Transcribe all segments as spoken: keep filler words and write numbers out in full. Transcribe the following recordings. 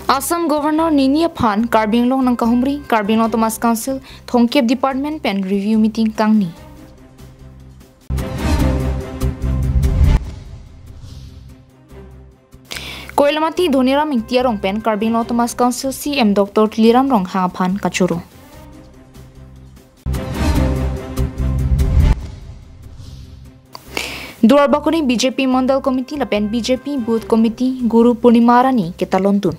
Assam Governor nini aphan Karbi Anglong nangkahumri, Karbi Anglong Autonomous Council thongkep department pen review meeting kangni. Koilamati Dhoniram Ingti arong pen Karbi Anglong Autonomous Council C M Doctor Tuliram Ronghang aphan kachoro. Duarbagori B J P Mandal Committee lapen B J P Booth Committee Guru Purnima arni ketalondun.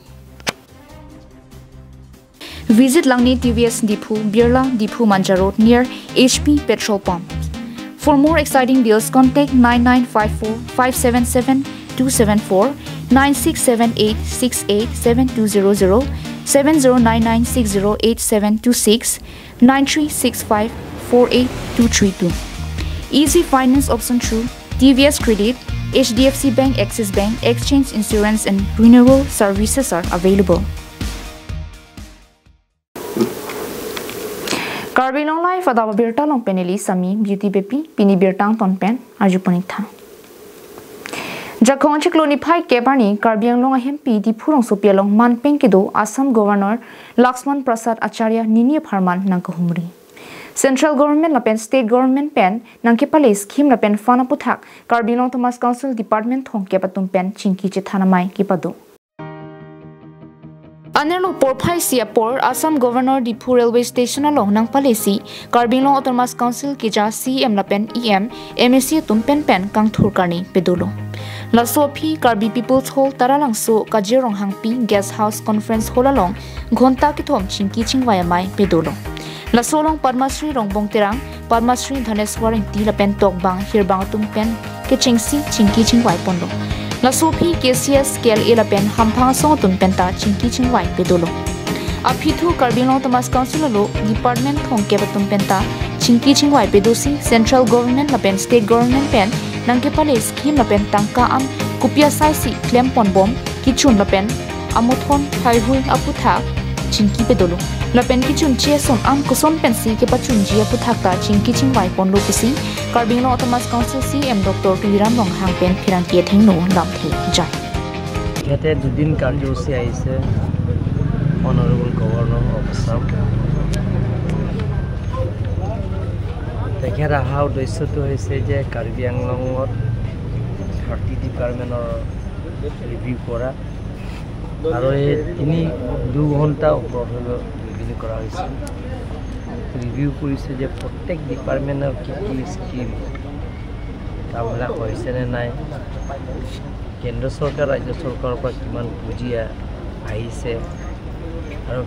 Visit Langni T V S Diphu, Birla, Diphu Manja Road near H P petrol pump. For more exciting deals, contact nine nine five four five seven seven two seven four, nine six seven eight six eight seven two zero zero, seven zero nine nine six zero eight seven two six, nine three six five four eight two three two. Easy finance option through T V S Credit, H D F C Bank, Axis Bank, exchange, insurance and renewal services are available. Karbi Anglong Live adap abirta along pen neli Sami Beauty Beypi, pini birta angton pen arjuponik tha. Jakhong chiklo niphai kep arni Karbi Anglong ahempi Diphu rongsopi along manpeng kedo Assam Governor Laxman Prasad Acharya nini apharman nangkahumri. Central Government lapen State Government pen nangkepale scheme lapen fund aputhak Karbi Anglong Autonomous Council Department thongkep atum pen chingki chethan amei kepado. Anerlo porphai isi apor Assam Governor Diphu Railway Station along nangpalesi Karbi Anglong Autonomous Council keja C M lapen E M, M A C atum pen pen kangthur karni pedolo. Laso aphi Karbi People's Hall Taralangso Kajir Ronghangpi Guest House Conference Hall along ghonta kethom chingki chingvai amei pedolo. Laso along Padma Shri Rongbong Terang, Padma Shri Dhaneswar Ingti lapen tokbang hirbang atum pen kechengsi chingki chingvai ponlo. Laso aphi K C S, K L A lapen hamphang asong atum penta chingki chingvai pedolo. Aphi thu Karbi Anglong Autonomous Council along department thongkep atum penta chingki chingvai pedosi Central Government lapen State Government pen nangkepale scheme lapen tangka an kopi asai si klem ponbom, kechun lapen amothon haihui aputhak chingki pedolo. Lapen kechunche ason an koson pensi kepachunji aputhak ta chingki chingvai ponlo pusi Karbi Anglong Autonomous Council C M Doctor Tuliram Ronghang pen pherangke athengno lamthe jai. ইয়াতে দুদিন কাৰ্যসূচী আহিছে Honorable Governor of Assam। তেখেত অহা উদ্দেশ্যটো হৈছে যে কাৰ্বি আংলঙত থাৰ্টি ডিপাৰ্টমেণ্টৰ ৰিভিউ কৰা আৰু এই তিনি দুঘণ্টা ওপৰত হৈ গ'ল ৰিভিউ কৰা হৈছে। ৰিভিউ কৰিছে যে প্ৰত্যেক ডিপাৰ্টমেণ্টৰ কি কি স্কিম কামবিলাক হৈছে নে নাই, কেন্দ্ৰ চৰকাৰ ৰাজ্য চৰকাৰৰ পৰা কিমান পুঁজি আ- আহিছে আৰু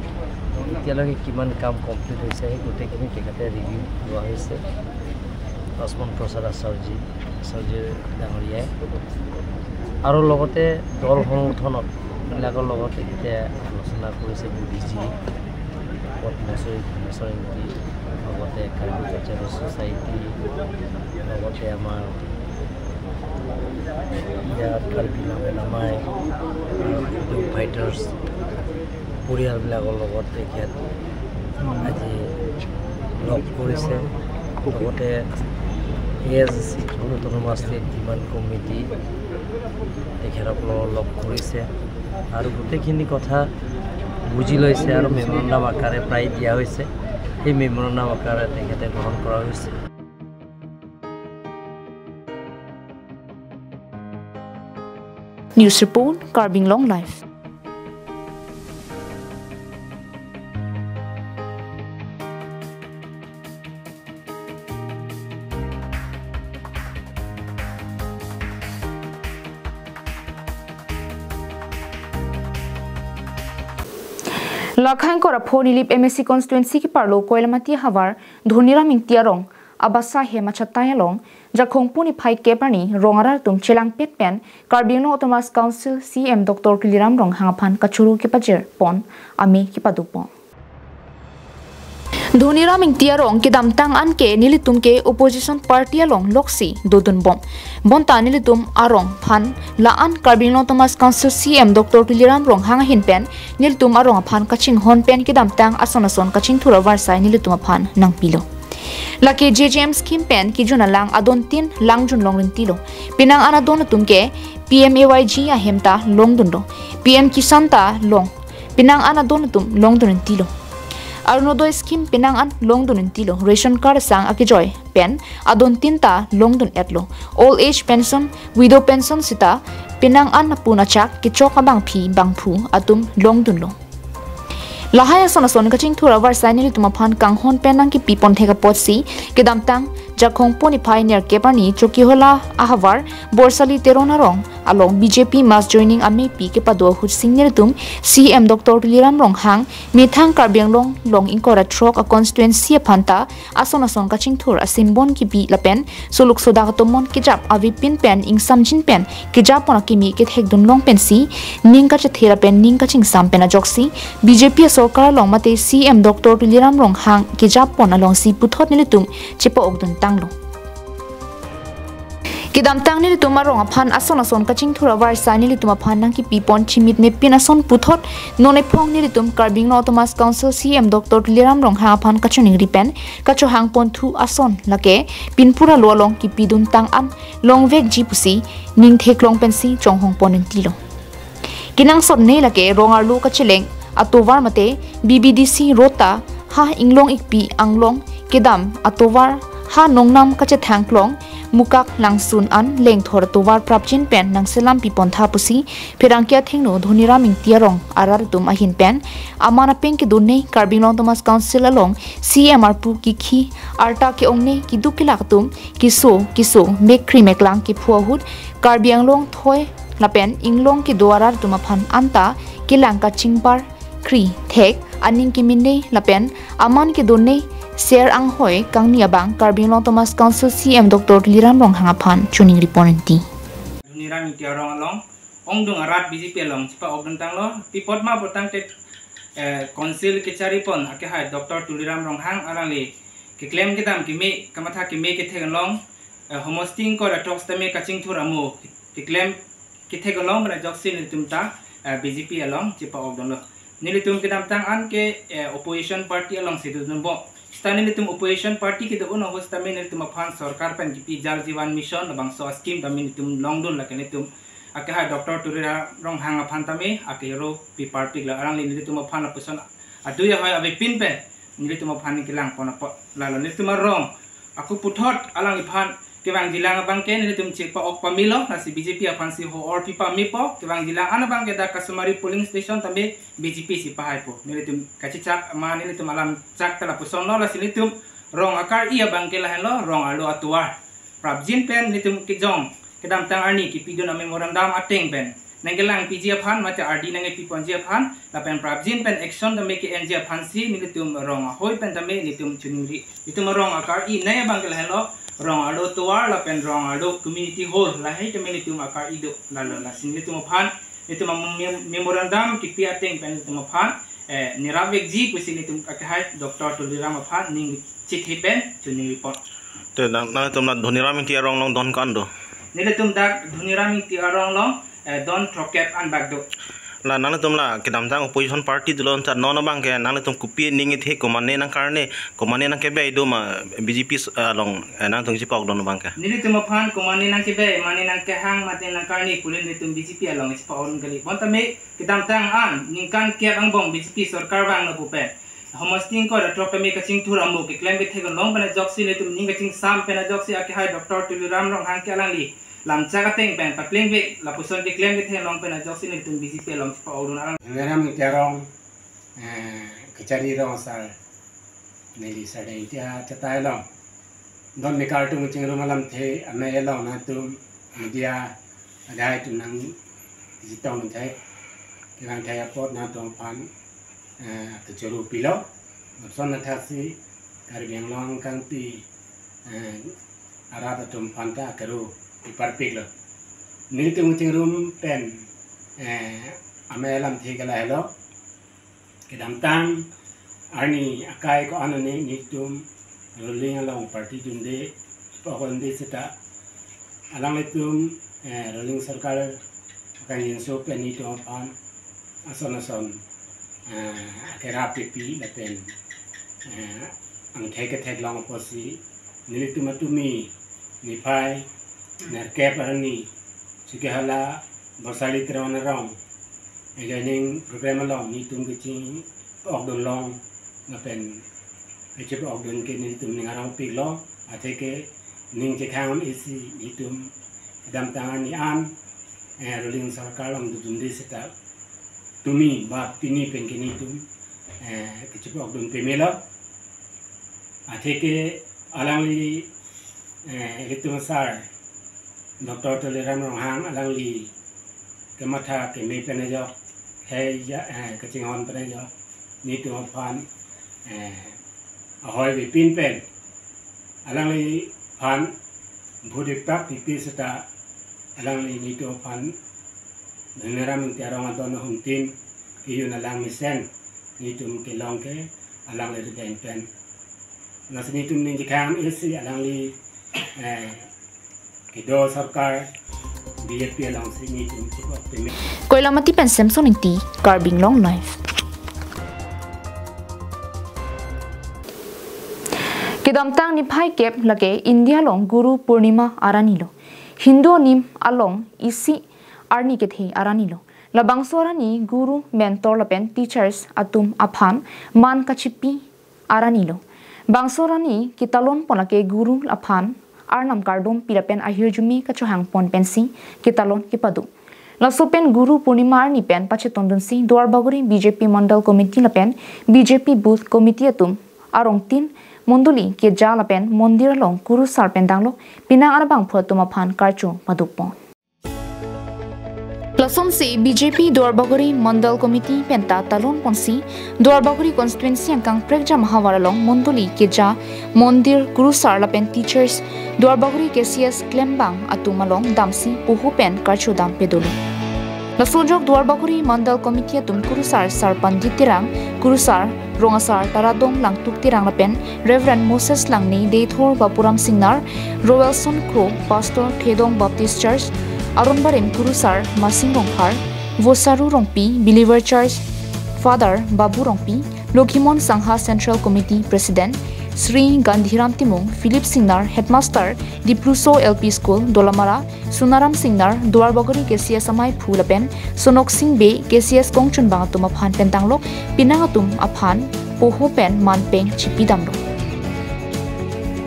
এতিয়ালৈকে কিমান কাম কমপ্লিট হৈছে, সেই গোটেইখিনি তেখেতে ৰিভিউ লোৱা হৈছে। লক্ষ্মণ প্ৰসাদ আচাৰ্যজী, আচাৰ্য ডাঙৰীয়াই আৰু লগতে দল সংগঠনবিলাকৰ লগত তেখেতে আলোচনা কৰিছে। বুদ্ধিজীৱী, পদ্মশ্ৰী ধনেশ্বৰ ইংতি, লগতে কাৰ্বি কালচাৰেল ছ'চাইটি, লগতে আমাৰ ইয়াত কাৰ্বি লাভেন আমাই, ফ্ৰিডম ফাইটাৰ্ছ, পৰিয়ালবিলাকৰ লগত তেখেত আজি লগ কৰিছে। লগতে এ এছ চি অট'নমাছ ষ্টেট ডিমাণ্ড কমিটি তেখেতসকলক লগ কৰিছে আৰু গোটেইখিনি কথা বুজি লৈছে আৰু মেমৰেণ্ডাম আকাৰে প্ৰায় দিয়া হৈছে। সেই মেমৰেণ্ডাম আকাৰে তেখেতে গ্ৰহণ কৰা হৈছে। News report, Karbi Anglong Live. Lakhang Korapho Nilip M A C constituency keparlo Koilamati havar Dhoniram Ingti arong Abasa hem achatai along Jakhong pu niphai kep arni rong arat atum chelangpet pen Karbi Anglong Autonomous Council C M Doctor Tuliram Ronghang aphan kachoro kepajir pon amei kepado pon. Dhoniram Ingti arong kedamtang anke nelitum ke opposition party along loksi dodun bom. Bonta nelitum arong aphan la-an Karbi Anglong Autonomous Council C M Doctor Tuliram Ronghang ahin pen nelitum arong aphan kachinghon pen kedamtang ason ason kachingthur avarsai nelitum aphan nangpilo. Lake J J M scheme pen kejun alang adon tin langjun long rinti lo. Penang an adon atum ke P M A Y G ahem ta longdun lo. P M Kisan ta long. penang an adon atum longdun intilo. Orunodoi scheme penang an longdun intilo. Ration card sang akejoi pen adon tin ta longdun etlo. Old age pension, widow pension sita penang an apun achak kechok abangpi bangphu atum longdunlo. Lahai ason ason kachingthur avarsai nelitum aphan kanghon pen nangkipi ponthek apotsi kedamtang Jakhong po niphai nerkep arni Chokihola ahavar Borsali Teron arong along B J P mass joining amepi kepado ahut si nelitum C M Doctor Tuliram Ronghang methang Karbi Anglong long ingkoi ra throk a constituency aphan ta ason ason kachingthur asimbon kipi lapen suluk sodak atomon kejap avepin pen ingsamjin pen kejap pon akimi kethekdun long pensi ning kachethe lapen ning kachingsam pen ajoksi B J P asorkar along mate C M Doctor Tuliram Ronghang kejap pon alongsi puthot nelitum chepa-okdun tanglo. Kedamtang nelitum arong aphan ason ason kachingthur avarsai nelitum aphan nangkipi pon chimit mepin ason puthot non ephong nelitum Karbi Anglong Autonomous Council C M Doctor Tuliram Ronghang aphan kachiningri pen kachohang ponthu ason lake pinpura lo along kipidun tang an longvekji pusi ning theklong pensi chonghong pon intilo. Kenangsot ne lake rong arlo kacheleng atovar mate B B D C road ta ha inglong ikpi anglong kedam atovar ha nongnam kachethang klong mukak langsun an lengthor atovar prapjin pen nangselam pipontha pusi pherangke athengno Dhoniram Ingti arong arat atum ahin pen aman apeng kedun ne Karbi Anglong Autonomous Council along C M arpu kikhi arta ke-ongne keduk kelak atum keso keso mekri meklang kephu ahut Karbi Anglong thoi lapen inglong kedo arat atum aphan anta kelang kachingpar kri thek aning kemine lapen aman kedun ne ser anghoi kangni abang Karbi Anglong Autonomous Council C M Doctor Tuliram Ronghang aphan chiningri pon inti. Dhoniram Ingti arong along ongdung arat B J P along chepa-okdun tanglo. Pi apot ma putangte, eh, council kechari pon akehai Doctor Tuliram Ronghang alangli keklem kedam keme kamatha keme kethek along, eh, homosti ingkoi ra throk sitame kachingthur amo keklem kethek along pen ajoksi nelitum ta, eh, B J P along chepa-okdunlo. Nelitum kedamtang an ke, eh, opposition party alongsi dodunbom. Sita nelitum opposition party kedo-un ahut sitame nelitum aphan sorkar pen kipi Jal Jeevan Mission labangso a-scheme tame nelitum longdun lake nelitum akehai Doctor Tuliram Ronghang aphan tame akehero piparpiklo, alangli nelitum aphan lapuson adui ahoi avepin pen nelitum aphan ning kelang pon apot lalo nelitum arong ako puthot alangliphan kevangjilang abangke nelitum chepa-ok pamelo, lasi B J P aphansi ho-or pi pamepo. Kevangjilang an abangke dak Kasumari polling station tame B J P si pahaipo. Nelitum kachechak ma nelitum alam chak ta lapusonlo, lasi nelitum rong akar-i abangke lahenlo rong arlo atovar prapjin pen nelitum kejong kedamtang arni kipidun a-memorandum ateng pen nangkelangpiji aphan mate ardi nangkepi ponji aphan lapen prapjin pen action tame ke-enji aphansi nelitum rong ahoi pen tame nelitum chiningri. Nelitum rong akar-i nei abangke lahenlo rong arlo tovar lapen rong arlo community hall lahei tame nelitum akar-i do lalo, lasi nelitum aphan nelitum a-mem-, memorandum kipi ateng pen nelitum aphan, eh, nerapvekji pusi nelitum akehai Doctor Tuliram aphan ning chithe pen chiningri pon. Te nang, nangtum la Dhoniram Ingti arong along don ko-an do? Nelitum dak Dhoniram Ingti arong along, eh, don throkkep an bak do. La nangtum la kedamtang opposition party dolo, ta non abangke nangtum kopi ning ithe, komane nangkarne, komane nangkebe do ma B J P s-, along, eh, nangtum chepa-okdun abangke? Nelitum aphan komane nangkebe, mane nangkehang, mate nangkarne pu le nelitum B J P along chepa-okdun kali. Bonta me kedamtang an ningkan kep angbong B J P sorkar vanglo pupe homosti ingkoi ra throk tame kachingthur amo keklem kethek along pen ajoksi nelitum ning kachingsam pen ajoksi akehai Doctor Tuliram Ronghang ke alangli lamchak ateng pen paplengvek lapuson keklem kethek along pen ajoksi nelitum B J P along chepa-okdun arang. Dhoniram Ingti arong, eh, kachari rong asar neli Sardeng Ingti achatai along don ne kartung chingrum alamthe amei along nangtum media adai atum nangchetong nangthai kevangthai apot nangtum aphan, eh, kachoro pilo. Lapuson athaksi Karbi Anglong kangti, eh, arat atum aphan ta karo piparpiklo. Nelitum chingrum pen, eh, amei alamthe ke lahelo. Kedamtang arni akai ko-an ne nelitum ruling along party dunde, pokok dunde seta alanglitum, eh, ruling sorkar akangjinso pen nelitum aphan ason ason, eh, akerap pipi lapen, eh, angthek ketheklong apotsi nelitum atumi niphai nerkep arni Chokihola Borsali Teron arong Joining program along netum kechip-okdun long lapen kechip-okdun ke netum ning arongpiklo, atheke ning chekhang isi netum kedamtang arni an, eh, ruling sorkar along dodunde seta tumi ba pini pen ke netum, eh, kechip-okdun pemelo. Atheke alangli, eh, ilitum asar Doctor Tuliram Ronghang alangli kematha keme pen ajok, hei ja, eh, kachinghon pen ajok, netum aphan, eh, ahoi avepin pen alangliphan vote ipak pipi seta alangli netum aphan Dhoneram Ingti arong adon ahumtin kejun alang mesen netum kelong ke alangli ribeng pen. Lasi netum ning chekhang isi alangli, eh, kedo sorkar B J P alongsi netum chip-ok peme. Koilamati pen Samson Ingti, Karbi Anglong Live. Kedamtang niphai kep lake India along Guru Purnima aranilo. Hindu anim along isi arni kethe aranilo. Labangso arni guru, mentor lapen teachers atum aphan man kachipi aranilo. Bangso arni ketalon pon lake guru aphan arnam kardom pi lapen ahirjume kachohang pon pensi ketalon kepado. Laso pen Guru Purnima arni pen pachetongdunsi Duarbagori B J P Mandal Committee lapen B J P Booth Committee atum arongtin mondoli keja lapen mondir along kurusar pen danglo, penang anabangphu atum aphan karcho padopon. Lasonsi B J P Duarbagori Mandal Committee penta talon ponsi Duarbagori constituency angkang prekjam havar along mondoli keja, mondir, kurusar lapen teachers, Duarbagori K C S klembang atum along damsi poho pen karcho dam pedolo. Laso ajok Duarbagori Mandal Committee atum kurusar Sar Pandit Terang, kurusar Rong Asar Taradong Langtuk Terang lapen Reverend Moses Langne, Deithor Bapuram Singnar, Roelson Kro, Pastor Thedong Baptist Church, Aron Barim kurusar Masing Rongphar, Vosaru Rongpi, Believer Church Father Babu Rongpi, Lokhimon Sangha Central Committee President Sri Gandhiram Timung, Philip Singnar, Headmaster Dipluso L P School, Dolamara, Sunaram Singnar, Duarbagori K C S amaiphu lapen Sonok Sing Bey, K C S kongchunbang atum aphan pen danglo, penang atum aphan poho pen manpeng chipi damlo.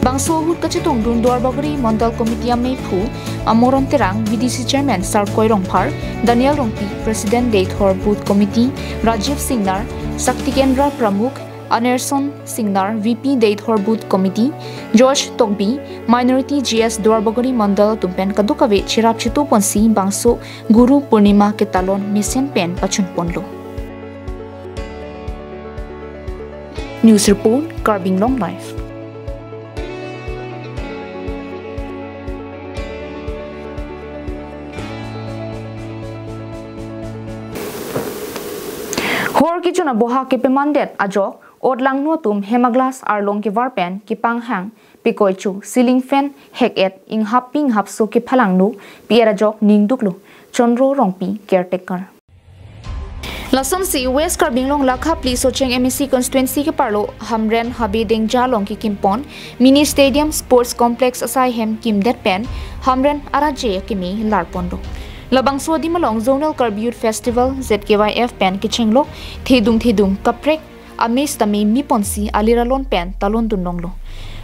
Bangso ahut kachetongdun Duarbagori Mandal Committee amaiphu Amoron Terang, B D C Chairman Sarkoi Rongphar, Daniel Rongpi, President Deithor Booth Committee, Rajiv Singnar, Sakti Kendra Pramukh, Anerson Singnar, V P Deithor Booth Committee, George Tokbi, Minority G S Duarbagori Mandal atum pen kadokave cherap chetu ponsi bangso Guru Purnima ketalon mesen pen pachun ponlo. News report, Karbi Anglong Live. Hor kejun aboha kepemandet ajok, otlangno atum hem a-glass arlong kevar pen kepanghang, pekoichu, ceiling fan hek-et, inghappi inghapso kephalangno pi-er ajok ningduklo, Chondro Rongpi, caretaker. Lasonsi West Karbi Anglong Lakha Phli Socheng M A C constituency keparlo Hamren Habe Dengja along kekimpon Mini Stadium Sports Complex asai hem kimdet pen Hamren araje akimi larponlo. Labangso adim along Zonal Karbi Youth Festival, Z K Y F pen kechenglo, thedung thedung kaprek ame sitame meponsi alir alon pen talondun longlo.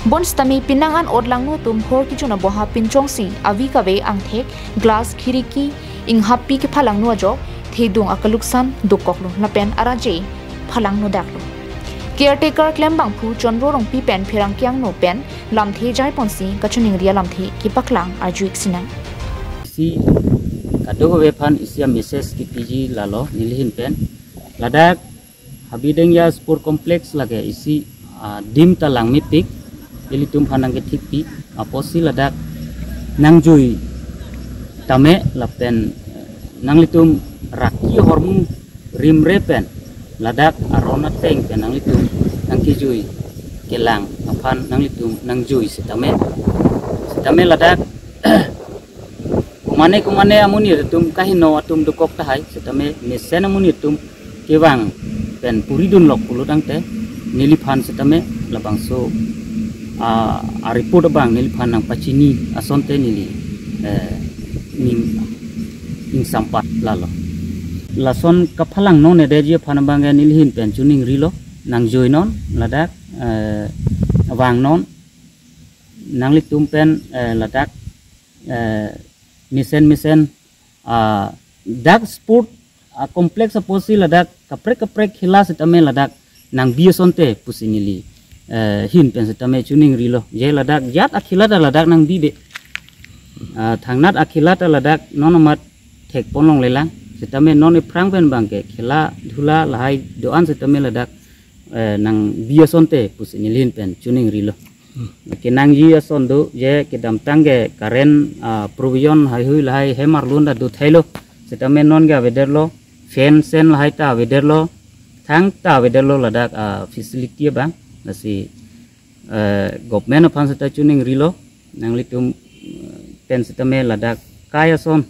Bonsitame penang an otlangno atum hor kejun aboha pinchongsi avi kave angthek, glass, khiriki, inghappi kephalangno ajok, thedung akaluksan dokoklo lapen araje phalangno daklo. Caretaker klembangphu Chondro Rongpi pen pherangke angno pen lamthe jaiponsi kachiningri alamthe kepaklang arju-ik sinang. Isi kadokave aphan isi a-message kepiji lalo nelihin pen. Ladak Habe Dengja Sport Complex lake isi, ah, adim ta langmepik, ilitum aphan nangkethikpik, apotsi ladak nangjui tame lapen, eh, nanglitum raki ahormu rimre pen ladak aron ateng pen nanglitum nangkejui kelang aphan nanglitum nangjui sitame, sitame ladak kumane kumane amonit atum kaheno atum dokok tahai, sitame mesen amonit atum kevang pen puridunlok pulo tangte, neliphan sitame labangso, ah, a-report abang neliphan nangpachini asonte neli, eh, ning ingsampat lalo. Lason kaphalang nongnedetji aphan abang ke nelihin pen chuning rilo, nangjoinon ladak, eh, vangnon, nanglitum pen, eh, ladak, eh, mesen mesen, ah, dak sport, ah, complex apotsi ladak kaprek kaprek khela setame ladak nangbi asonte pusi neli, eh, hin pen setame chuning rilo. Je ladak jat akhela ta ladak nangbibe. Ah, thangnat akhela ta ladak non amat thekpon longlelang. Setame non ephrang pen abang ke khela dhula lahai do-an setame ladak, eh, nangbi asonte pusi nelihin pen chuning rilo. Kenangji ason do, je kedamtang ke current, ah, provision haihui lahai hem arlun ta do thailo. Setame non ke avedetlo, fan sen lahai ta avedetlo, thangta avedetlo ladak, ah, facility abang. Lasi, eh, government aphan seta chuning rilo, nanglitum, eh, pen setame ladak kai ason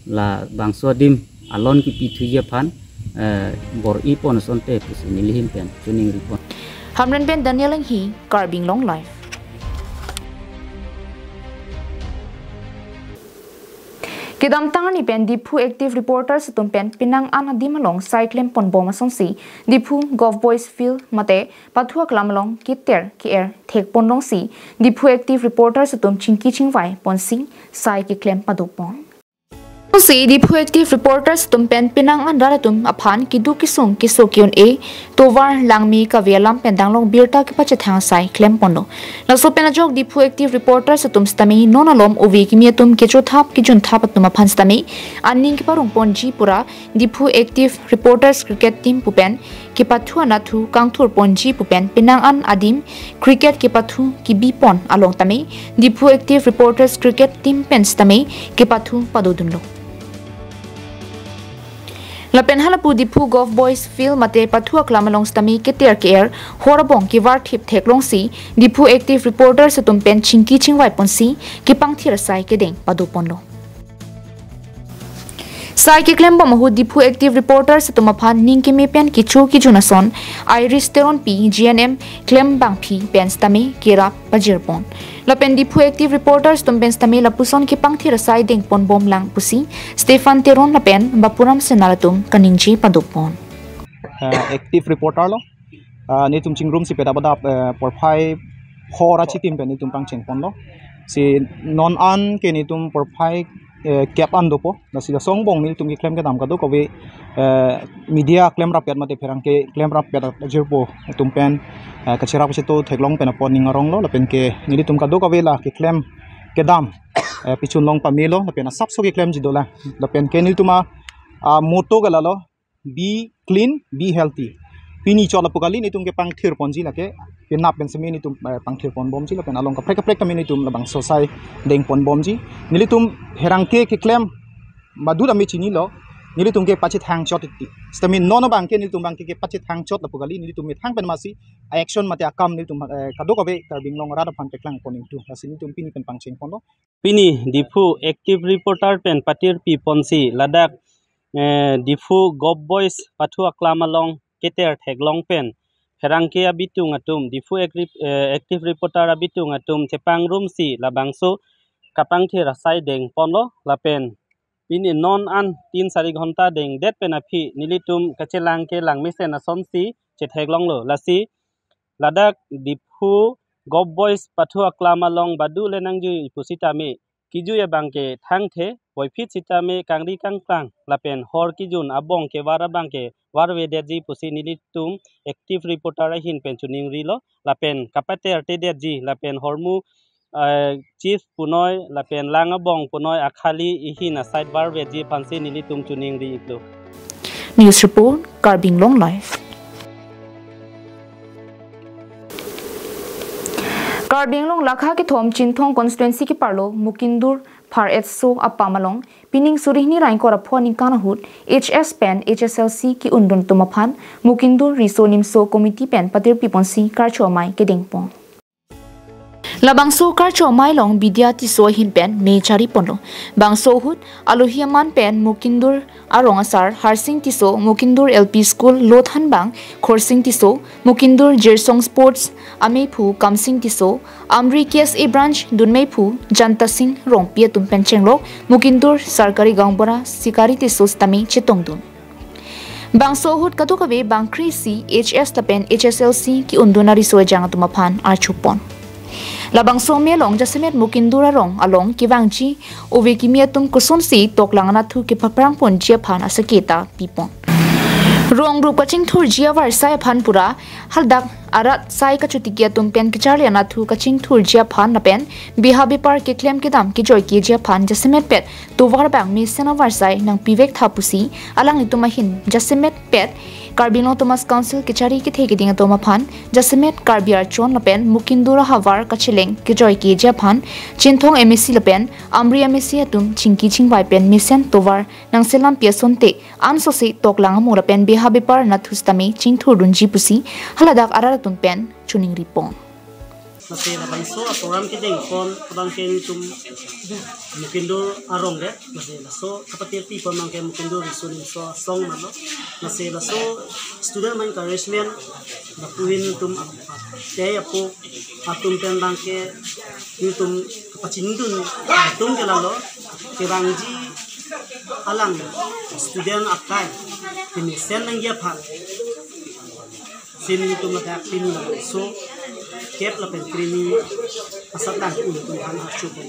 labangso adim alon kipithuji aphan, eh, bor-ipon asonte pusi nelihin pen chuning ripon. Hamren pen Daniel Enghi, Karbi Anglong Live. Kedamtang arni pen Diphu Active Reporters atum pen penang an adim along sai klemponbom asonsi Diphu Govt Boys Field mate Pathu Aklam along keter ke-er thekpon longsi Diphu Active Reporters atum chingki chingvai ponsi sai keklem padopon. Lasi Diphu Active Reporters atum pen penang an rat atum aphan keduk kesung keso ke-un-e tovar langme kave alam pen danglong birta kepachethang sai klemponlo. Laso pen ajok Diphu Active Reporters atum setame non alom ove kimi atum kechothap kejunthap atum aphan setame aning keparongponji pura Diphu Active Reporters Cricket Team pu pen kepathu anatthu kangthurponji pu pen penang an adim cricket kepathu kebipon along tame Diphu Active Reporters Cricket Team pen setame kepathu padodunlo. Lapen halapu Diphu Govt Boys Field mate Pathu Aklam along setame keter ke-er hor abong kevar thip theklongsi Diphu Active Reporters atum pen chingki chingvai ponsi kepangthir asai kedeng padoponlo. Sai keklembom ahut Diphu Active Reporters atum aphan ning keme pen kecho kejun ason Iris Teronpi G N M klembangpi pen setame kerap pajirpon. Lapen Diphu Active Reporters atum pen setame lapuson kepangthir asai dengponbomlang pusi Stephen Teron lapen Bapuram Senar atum kaningje padopon. Eh, active reporter lo. Ah, netum chingrumsi peta badap, eh, porphai phor achitim pen netum pangchengponlo. Si non an ke netum porphai, eh, kep an dopo. Lasi lason angbong netum keklem kedam kadokave, eh, media klemrappet mate pherangke klemrappet ajirpo atum pen, eh, kacherap kacheto theklong pen apot ning aronglo lapen ke netum kadokave la keklem kedam, eh, pichun long pamelo lapen asapso keklemji dolang. Lapen ke netum a, ah, motto ke lalo, be clean, be healthy. Pini chot lapu kali netum kepangthirponji lake, penap pen setame netum, eh, pangthirponbomji lapen along kaprek kaprek tame netum labangso sai dengponbomji. Nelitum pherangke keklem badu tame chinilo, nelitum kepachethang chot titi. Setame non abang ke nelitum abang ke kepachethang chot lapu kali, nelitum methang pen masi action mate akam nelitum, eh, kadokave Karbi Anglong arat aphan peklangpon ingtu. Lasi nelitum pini pen pangchengponlo. Pini Diphu Active Reporter pen patirpiponsi ladak, eh, Diphu Govt Boys Pathu Aklam along keter theklong pen pherangke abitung atum, Diphu Ac-, eh, Active Reporter abitung atum chepangrumsi labangso kapangthir asai dengponlo lapen pini non an tin sari ghonta dengdet pen aphi nelitum kachelang kelang mesen asonsi chetheklonglo. Lasi ladak Diphu Govt Boys Pathu Aklam along badu le nangjui pusitame, kejui abang ke thangthe, puvoiphit sitame kangri kangklang lapen hor kejun abong kevar abang ke varvedetji pusi nelitum Active Reporter ahin pen chuningrilo lapen kapatertedetji lapen hormu, eh, chief punoi lapen lang abong punoi akhali ihin asai varvedetji aphansi nelitum chuningri iklo. News report, Karbi Anglong Live. Karbi Anglong lakha kethom Chinthong constituency keparlo Mukindur Phar-etso apam along pining suri hini ra ingkoi ra pho aningkan ahut H S pen H S L C ke-undun atum aphan Mukindur Riso Nimso Committee pen patirpiponsi karcho amei kedengpon. Labangso karcho amei along Bidya Tisso ahin pen me chariponlo. Bangso ahut alohi aman pen Mukindur arong asar Harsing Tisso, Mukindur L P School lothanbang Khorsing Tisso, Mukindur Jirsong Sports ameiphu Kamsing Tisso, Amri K S A Branch dunmeiphu Janta Singh Rongpi atum pen chenglok Mukindur Sarkari Gaonbura Sikari Tisso sitame chetongdun. Bangso ahut kadokave bang kre-isi H S lapen H S L C ke-undun ariso ejang atum aphan archupon. Labangso amei along jasemet Mukindur arong along kevangji ove kimi atum kosonsi toklang anatthu kepaphrangponji aphan asaketa pipon. Rong rup kachingthurji avarsai aphan pura haladak arat sai kachotiki atum pen kecharli anatthu kachingthurji aphan lapen beha bepar keklem kedam kejoi keji aphan jasemetpet tovar abang mesen avarsai nangpivek tha pusi alanglitum ahin jasemetpet Karbi Anglong Autonomous Council kechari kethe keding atum aphan jasemet Karbi Archon lapen Mukindur ahavar kacheleng kejoi keji aphan Chinthong M A C lapen Amri M A C atum chingki chingvai pen mesen tovar nangselampi asonte ansose toklang amo lapen beha bepar anatthu sitame chingthurdunji pusi haladak arat atum pen choningripon. Lasi labangso a-program kedengpon abang ke itum Mukindur arong det, lasi laso kapatirpipon abang ke Mukindur Riso Nimso Asong mano. Lasi laso student encouragement lapuhin itum tei apo atum pen abang ke itum kapachinidun atum ke lalo kevangji alang student akai kemesen nangji aphan si nelitum ladak pini labangso kep lapen kreni asatlang un tum han archupon.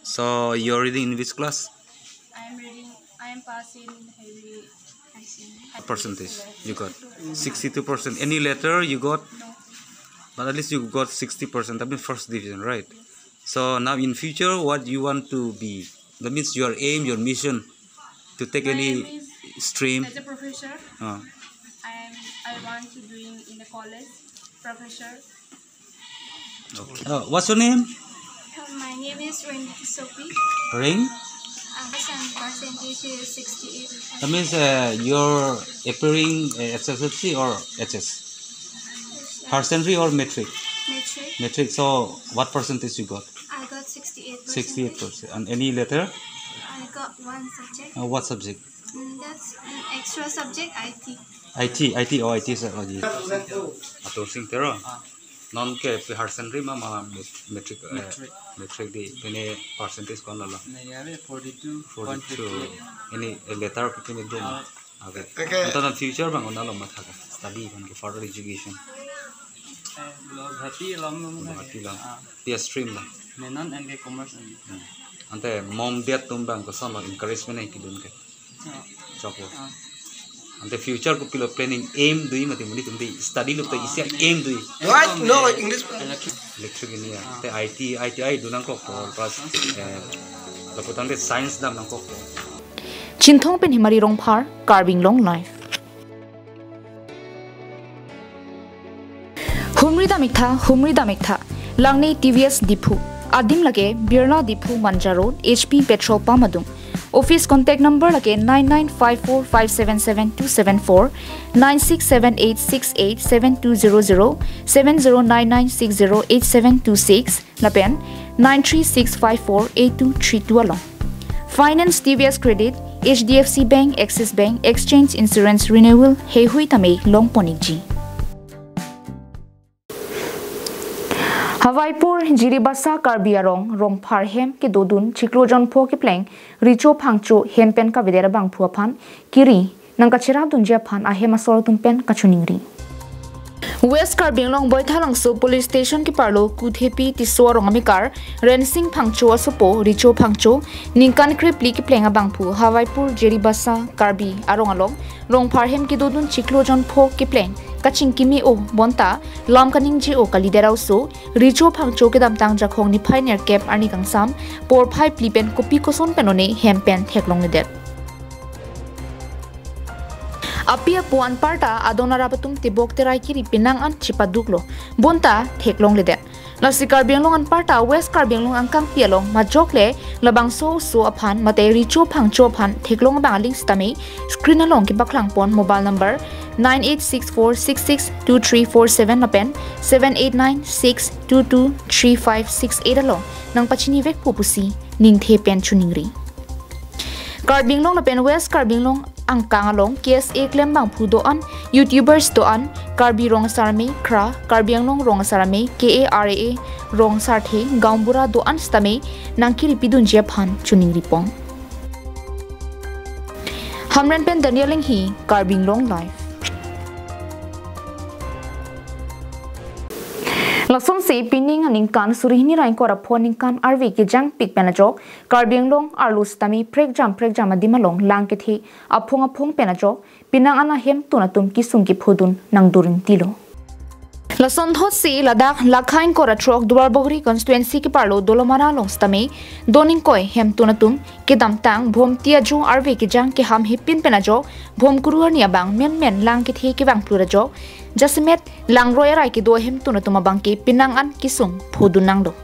So you're reading in which class? I am reading, I am passing heavy, I think. Percentage you got? Sixty-two percent. Any letter you got? No. But at least you got sixty percent. That means first division, right? So now in future, what you want to be? That means your aim, your mission to take My any aim is stream. As a professor. Uh. I am, I want to doing in a college, professor. Okay. Uh, what's your name? My name is Ring Sophie. Ring? Uh, my percentage is sixty-eight. That means uh, you're appearing uh, S S L C or H S? Higher secondary or matric? Matric. Matric. So what percentage you got? I got sixty-eight percent. Sixty-eight percent. And any letter? I got one subject. Uh, what subject? Mm, that's an extra subject, I T. I T, I T, oh, I T sir, oh, ji. Atur Sing Tero. Ah. Non ke pi higher secondary ma, ma mat-, matric, eh, Matric. Matric di, pini percentage ko-an lo? Neyare forty-two point fifty-eight. Forty-two. Ini, eh, letter pi pini dum. Ah. Okay. Okay. Anta na future abang ko-an lo matha ke? Study abang ke further education. Eh, lo Guwahati lo, lo, lo. Guwahati lo. Ah. Pi stream lo? Menon and ke commerce and. Hmm. Ante mom dad atum abang koson lo encouragement nangpidun ke? Chok. Chok lo. Ah. Ante future kopilo planning, aim do-i mati, monit atum di study lo te isi aim do-i. What? No, English. Electric. Electric engineer. Ah. Te I T, I T I do nangkokpo, ah, plus, eh, lapu tangte science dam nangkokpo. Chinthong pen Himari Rongphar, Karbi Anglong Live. Humri dam-iktha, humri dam-iktha. Langne T V S Diphu. Adim lake Birla Diphu, Manja Road, H P petrol pump adung. Office contact number lake nine nine five four five seven seven two seven four, nine six seven eight six eight seven two zero zero, seven zero nine nine six zero eight seven two six, lapen nine three six five four eight two three two along. Finance T V S Credit, H D F C Bank, Axis Bank, Exchange Insurance Renewal heihui tame longpon-ikji. Hawaipur, Jiribasa Karbi Arong, Rongphar hem kedodun chiklo jon pho kepleng Richo Phangcho hem pen kavedet abangphu aphan kiri nangkacherapdunji aphan ahem asor atum pen kachiningri. West Karbi Anglong Boithalangso Police Station keparlo Kuthepi Tisso arong amekar Rensing Phangcho asopo Richo Phangcho ningkan krephli kepleng abangphu Hawaipur Jiribasa Karbi Arong along Rongphar hem kedodun chiklo jon pho kepleng kachingkimi-o bonta lam kaningje-o kalidet a-oso Richo Phangcho kedamtang Jakhong niphai nerkep arni kangsam porphai phli pen kopi koson pen one hem pen theklongledet. Api apo anparta adon arap atum tebok terai kiri penang an chipaduklo bonta theklongledet. Lasi Karbi Anglong anparta West Karbi Anglong angkangpi along majok le labangso oso aphan mate Richo Phangcho aphan theklong abang aling sitame screen along kepaklang pon mobile number nine eight six four six six two three four seven lapen seven eight nine six two two three five six eight along nangpachinivekpo pusi ningthe pen chiningri. Karbi Anglong lapen West Karbi Anglong angkang along K S A klem abangphu do-an, YouTubers do-an, Karbi Rong Asar Amei, KRA, Karbi Anglong Rong Asar Amei, K A R A A, Rong Sarthe, Gaonbura do-an sitame nangkiripidunji aphan chiningripon. Hamren pen Daniel Enghi, Karbi Anglong Live. Lasonsi pining aningkan suri hini ra ingkoi ra pho ningkan arve kejangpik pen ajok Karbi Anglong arlo sitame prekjam prekjam adim along lang kethe aphong aphong pen ajok pinang an ahemtun atum kesung kephodun nangdorintilo. Lasonthotsi ladak lakha ingkoi ra throk Duarbagori constituency keparlo Dolamara along sitame don ingkoi hemtun atum kedamtang Bhomti ajo arve kejang keham hepin pen ajok Bhomkuru arni abang menmen lang kethe kevang plur ajok jasemet langroi arai kedo ahemtun atum abangke pinang an kesung phodun nanglo.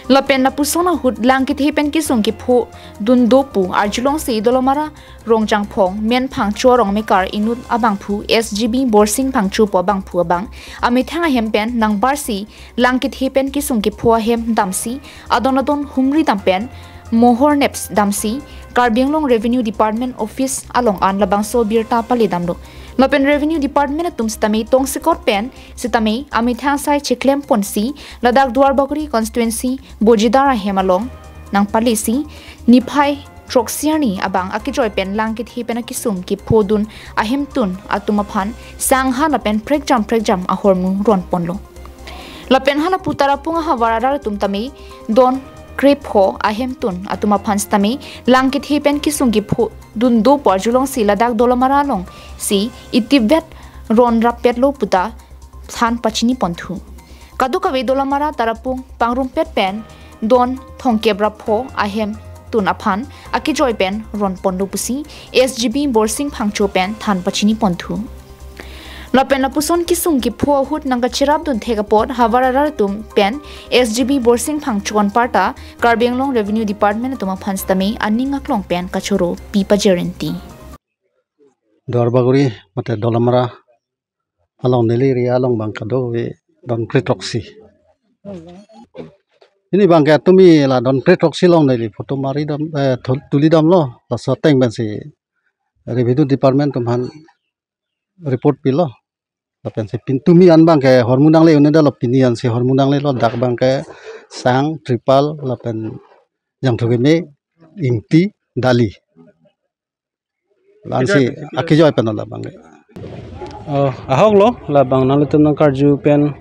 Lapen lapuson ahut lang kethe pen kesung kephodun do pu arjulongsi Dolamara Rongjangphong Men Phangcho arong mekar inut abangphu S G B Borsing Phangcho pu abangphu abang amethang ahem pen nangbarsi lang kethe pen kesung kepho ahem damsi adon adon humri dam pen mohor neps damsi Karbi Anglong Revenue Department Office along an labangso birta pale damlo. Lapen Revenue Department atum sitame tongsekot pen sitame amethang asai cheklem ponsi ladak Duarbagori constituency Bojidar ahem along nangpalesi niphai throksi arni abang akejoi pen lang kethe pen akesung kephodun ahemtun atum aphan sangha lapen prekjam prekjam ahormu ron ponlo. Lapen hala pu Tarapung ahavar arat atum tame don krepho ahemtun atum aphan sitame lang kethe pen kesung kephodun do pu arjulongsi ladak Dolamara alongsi itivet ron rappetlo puta than pachini ponthu. Kadokave Dolamara Tarapung pangrumpet pen don thomkep ra pho ahemtun aphan akejoi pen ron ponlo pusi S G B Borsing Phangcho pen than pachini ponthu. Lapen lapuson kesung kepho ahut nangkacherap dunthek apot havar arat atum pen S G B Borsing Phangcho anparta Karbi Anglong Revenue Department atum aphan sitame aning aklong pen kachoro pi pajerinti. Duarbagori mate Dolamara along neli area along abang kadokave don krethroksi. Pini abangke tumi la don krethroksi along neli photo mari dam, eh, thul-, tuli damlo, laso ateng pensi Revenue Department atum aphan report pilo. Lapensi pin tumi an abangke hormu nangle un-edetlo, pini ansi hormu nanglelo, dak abangke sang, tripal, lapen jangthu keme, ingti, dali. La-ansi akejoi pen labangke. Oh, ahoklo, labang nanglitum nangkarju pen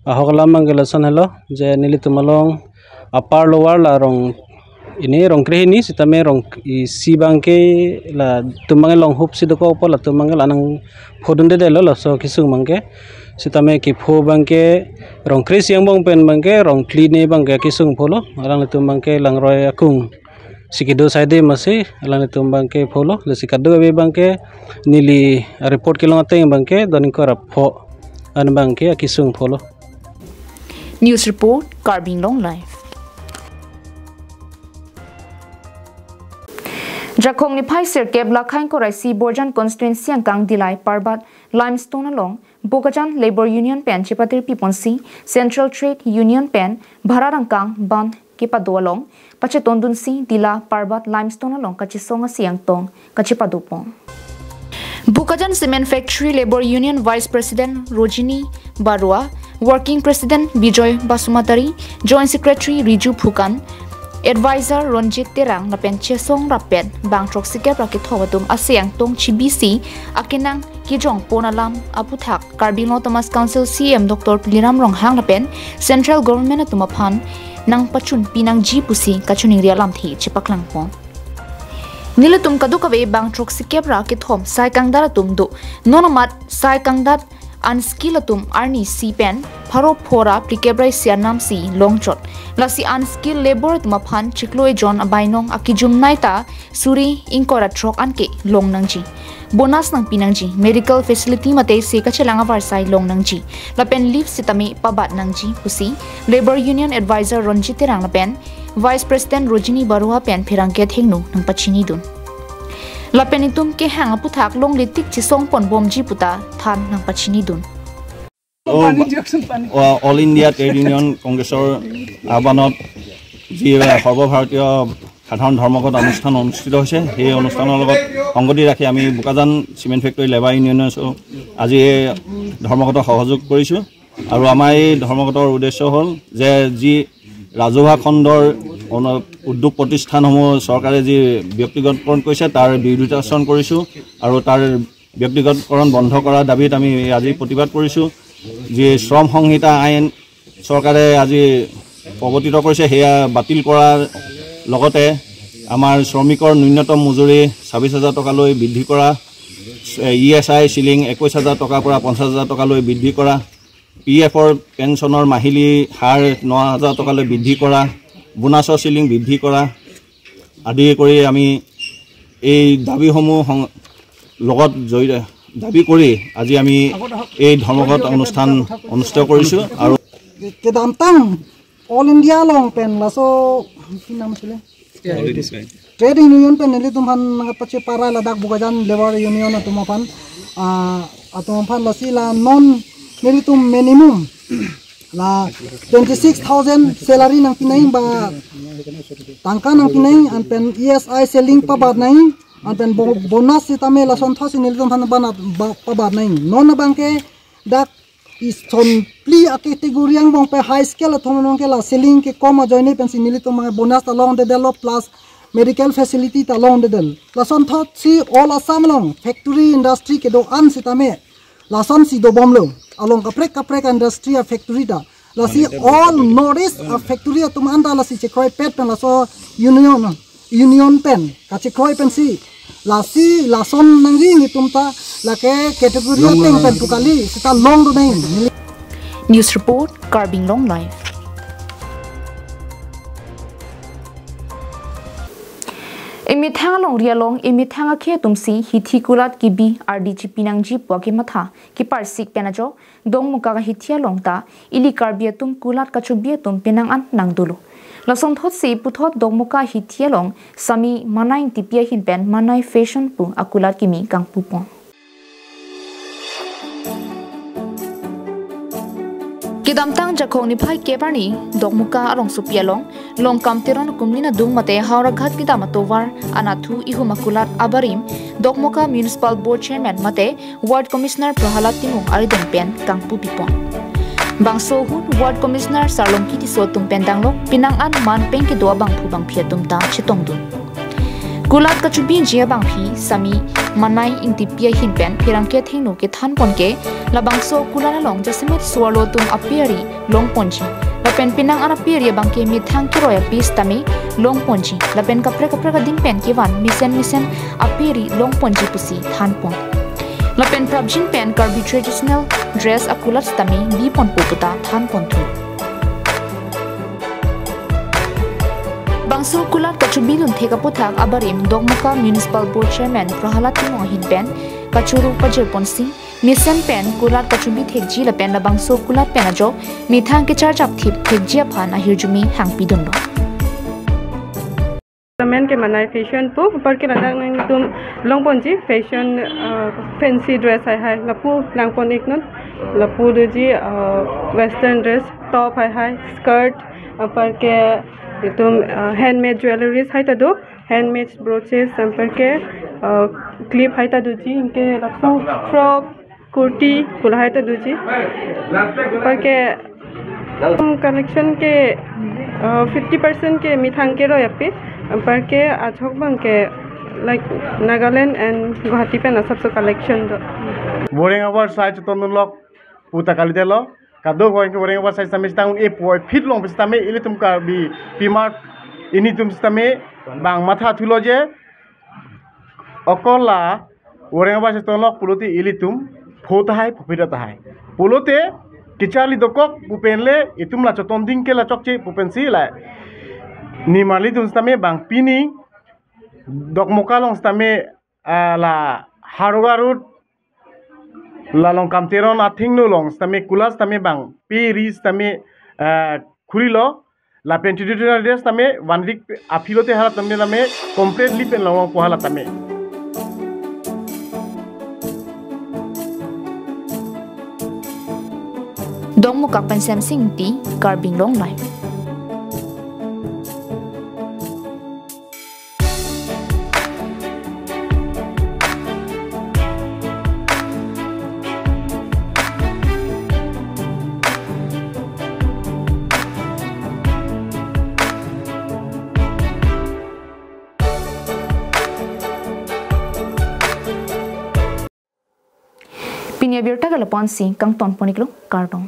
ahok alam abangke lason helo, je nelitum along upper lower la rong hini, rong krehini, sitame rong isi abangke latum abangke longhupsi dokok apot latum abangke la nangphodundedetlo laso kesung abangke. Sitame kepho abangke rong krehini angbong pen abangke rong phli arni abangke kesung pholo, alanglitum abangke langroi akung si kedo saide masi alanglitum abangke pholo, lasi kadokave abangke neli report kelong ateng abangke don ingkoi ra pho an abangke akesung pholo. News report, Karbi Anglong Live. Jakhong niphai sirkep lakha ingkoi ra isi Borjan constituency angkang Dillai Parbat Limestone along Bokajan Labour Union pen chepatirpi ponsi Central Trade Union pen bharat angkang bandh kepado along pachetondunsi Dillai Parbat Limestone along kachesong asi angtong kachepado pon. Bokajan Cement Factory Labour Union Vice President Rojini Barua, Working President Bijoy Basumatary, Joint Secretary Riju Phukan, Advisor Ronjit Terang lapen chesong rappet bang throksikep ra kethom atum asi angtong chibisi akenang kejong pon alam aputhak Karbi Anglong Autonomous Council C E M Doctor Tuliram Ronghang lapen Central Government atum aphan nangpachunpi nangji pusi kachiningri alamthe chepaklang pon. Nelitum kadokave bang throksikep ra kethom sai kangdat atum do. Non amat sai kangdat unskilled atum arni isi pen pharo pho ra phlikep ra isi anam si longchot. Lasi unskilled labour atum aphan chiklo ejon abainong akejumnei ta suri ingkoi ra throk anke long nangji. Bonus nangpi nangji, medical facility mate se kachelang avarsai long nangji. Lapen leave sitame pabat nangji pusi Labour Union Advisor Ronjit Terang lapen Vice President Rojini Barua pen pherangke athengno nangpachinidun. Lapen itum kehang aputhak longle tik chesong ponbomji puta than nangpachinidun. O, all India trade union কংগ্ৰেছৰ আহ্বানত যি সৰ্বভাৰতীয় সাধাৰণ ধৰ্মঘট অনুষ্ঠান অনুষ্ঠিত হৈছে, সেই অনুষ্ঠানৰ লগত সংগতি ৰাখি আমি বোকাজান চিমেণ্ট ফেক্টৰী লেবাৰ ইউনিয়নে আজি এই ধৰ্মঘটত সহযোগ কৰিছোঁ। আৰু আমাৰ এই ধৰ্মঘটৰ উদ্দেশ্য হ'ল যে যি ৰাজহুৱা খণ্ডৰ অন-, উদ্যোগ প্ৰতিষ্ঠানসমূহ চৰকাৰে যি ব্যক্তিগতকৰণ কৰিছে, তাৰ বিৰোধিতা আচৰণ কৰিছোঁ আৰু তাৰ ব্যক্তিগতকৰণ বন্ধ কৰাৰ দাবীত আমি আজি প্ৰতিবাদ কৰিছোঁ। যি শ্ৰম সংহিতা আইন চৰকাৰে আজি প্ৰৱৰ্তিত কৰিছে, সেয়া বাতিল কৰাৰ লগতে আমাৰ শ্ৰমিকৰ ন্যূনতম মজুৰি ছাব্বিছ হাজাৰ টকালৈ বৃদ্ধি কৰা, ই এছ আই চিলিং একৈছ হাজাৰ টকাৰ পৰা পঞ্চাছ হাজাৰ টকালৈ বৃদ্ধি কৰা, পি এফৰ পেঞ্চনৰ মাহিলী হাৰ ন হাজাৰ টকালৈ বৃদ্ধি কৰা, বোনাছৰ চিলিং বৃদ্ধি কৰা আদি কৰি আমি এই দাবীসমূহ সং-, লগত জড়িত, দাবী কৰি আজি আমি এই ধৰ্মঘট অনুষ্ঠান অনুষ্ঠিত কৰিছোঁ। আৰু Kedamtang All India along pen laso, কি নাম আছিলে? Trade Union pen nelitum aphan nangkapachepara ladak Bokajan Labour Union atum aphan, ah, atum aphan lasi la non nelitum minimum la twenty six thousand salary nangpinai ba tangka nangpinai, anpen E S I selling pabatnai, anpen bo-, bonus sitame lasonthotsi nelitum aphan banat ba-, pabatnai. Non abangke dak ison phli a-category angbong pen high scale atum angbong ke la selling kekom ajoine pensi nelitum abang bonus ta longdedetlo plus medical facility ta longdedetlo. Lasonthotsi all Assam along factory industry kedo-an sitame lasonsi dobomlo. Along kaprek kaprek industry a-factory ta. Lasi all North East a-factory atum anta lasi chekroipet pen laso union, union pen kachekroi pensi lasi lason nangji nelitum ta, lake category ateng pen pu kali, sita longdunang. News report, Karbi Anglong Live. Imethang alongri along, imethang akhei atumsi hithi kulat kebi ardi chipi nangji pu akematha keparsik pen ajok, Dokmoka ahithi along ta ili Karbi atum kulat kachobi atum penang an nangdolo. Lasonthotsi puthot Dokmoka ahithi along Sami Manai Ingtipi ahin pen Manai Fashion pu akulat kimi kangpupon. Kedamtang Jakhong niphai kep arni Dokmoka arongsopi along Longkam Teron Kumlin adung mate Howraghat kedam atovar anatthu ihum akulat abarim Dokmoka Municipal Board Chairman mate Ward Commissioner Prahalad Timung arideng pen kangpupipon. Bangso ahut Ward Commissioner Sarlongki Tisso atum pen danglok penang an man pen kedo abangphu bangphi atum ta chetongdun. Kulat kachobiji abangphi Sami Manai Ingtipi ahin pen pherangke athengno kethanpon ke labangso kulat along jasemet so-arlo atum ape ari longponji. Lapen penang an ape ari abangke methang keroi ape sitame longponji. Lapen kaprek kaprek adim pen kevan mesen mesen ape ari longponji pusi thanpon. Lapen prapjin pen Karbi traditional dress akulat sitame biponpo puta thanponthu. Bangso kulat kachobi lunthek aputhak abarim Dokmoka Municipal Board Chairman Prahalad Timung ahin pen kachoro pajirponsi mesen pen kulat kachobi thekji lapen labangso kulat pen ajok methang kecharjap thip thekji aphan ahirjume hangpidunlo. Amen ke Manai Fashion pu, apar ke ladak nangtum longponji fashion, uh, fancy dress hai hai, lapu nangpon-iknon, lapu doji, uh, western dress, top hai hai, skirt, apar ke itum, uh, handmade jewelries hai ta do, handmade brooches, apar ke, uh, clip hai ta doji, anke lapu frock, kurti, pu lahai ta doji. Apar ke, um, collection ke, uh, fifty percent ke methang keroi ape. Apar ke ajok abangke, like, Nagaland and Guwahati pen asapso collection do. Boreng abar sai chetongdunlok puta kalidetlo. Kadokave ke boreng abar sai sitame sitang un-e puvoiphit long sitame ilitum Karbi pimar initum sitame bang mathathulo je. Okol la boreng abar sai chetongdunlok pulote ilitum pho tahai, phophit tahai. Pulote kecharli dokok pu pen le itum la chetongding ke la chokche pu pensi la. Nimarlitum sitame bang pining Dokmoka along sitame, ah, la Howraghat Road, la Longkam Teron athengno along sitame kulat sitame bang pe ri sitame, ah, khulilo. Lapen traditional dress tame one week aphi lote hala tame tame completely pen longpo hala tame. Dokmoka pen Semsing Ingti, Karbi Anglong Live. Pini abirta ke lapu-ansi kangton pon-iklo, kardom.